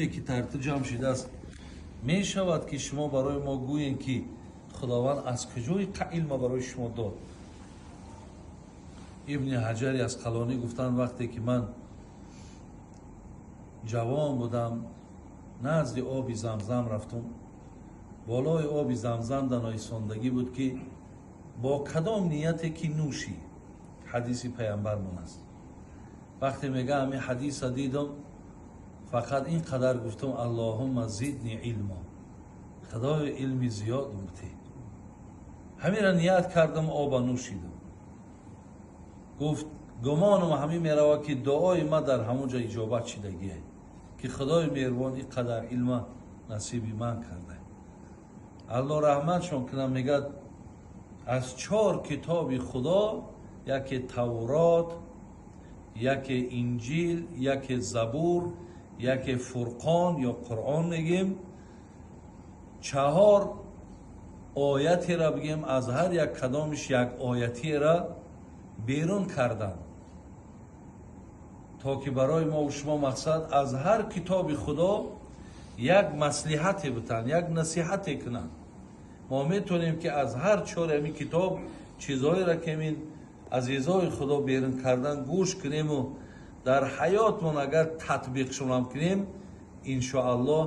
Ки тартиб ҷамъ шидааст, мешавад, ки шумо барои мо гӯем, ки Худованд аз куҷои илма барои шумо дод? Ибни Ҳаҷари Асқалонӣ гуфтанд: вақте ки ман ҷавон будам, назди оби Замзам рафтум. Болои оби Замзам даноисондагӣ буд, ки бо кадом нияте ки нӯшӣ. Ҳадиси паямбармон аст. Вақте мега, ҳамин ҳадиса дидам, фақат ин қадар гуфтам: «Аллоҳумма зидни илмо», Худои, илми зиёд бутӣ. Ҳамира ният кардам, оба нӯшидам. Гуфт: гумонам ҳамин меравад, ки дуои ма дар ҳамон ҷо иҷобат шидагие, ки Худои меҳрубон ин қадар илма насиби ман карда. Алло раҳматшон кунам, мегӯяд, аз чор китоби Худо, яке Таврот, яке Инҷил, яке Забур, яке Фурқон ё Қуръон мегем, чаҳор оятеро бигем, аз ҳар як кадомиш як оятиро берун карданд, то ки барои мо шумо, мақсад, аз ҳар китоби Худо як маслиҳате битанд, як насиҳате кунанд. Мо метавонем, ки аз ҳар чори ҳамин китоб чизҳоеро, ки ин азизои Худо берун кардан, гӯш кунему дар ҳаётмон агар татбиқшонам кунем, иншоаллоҳ.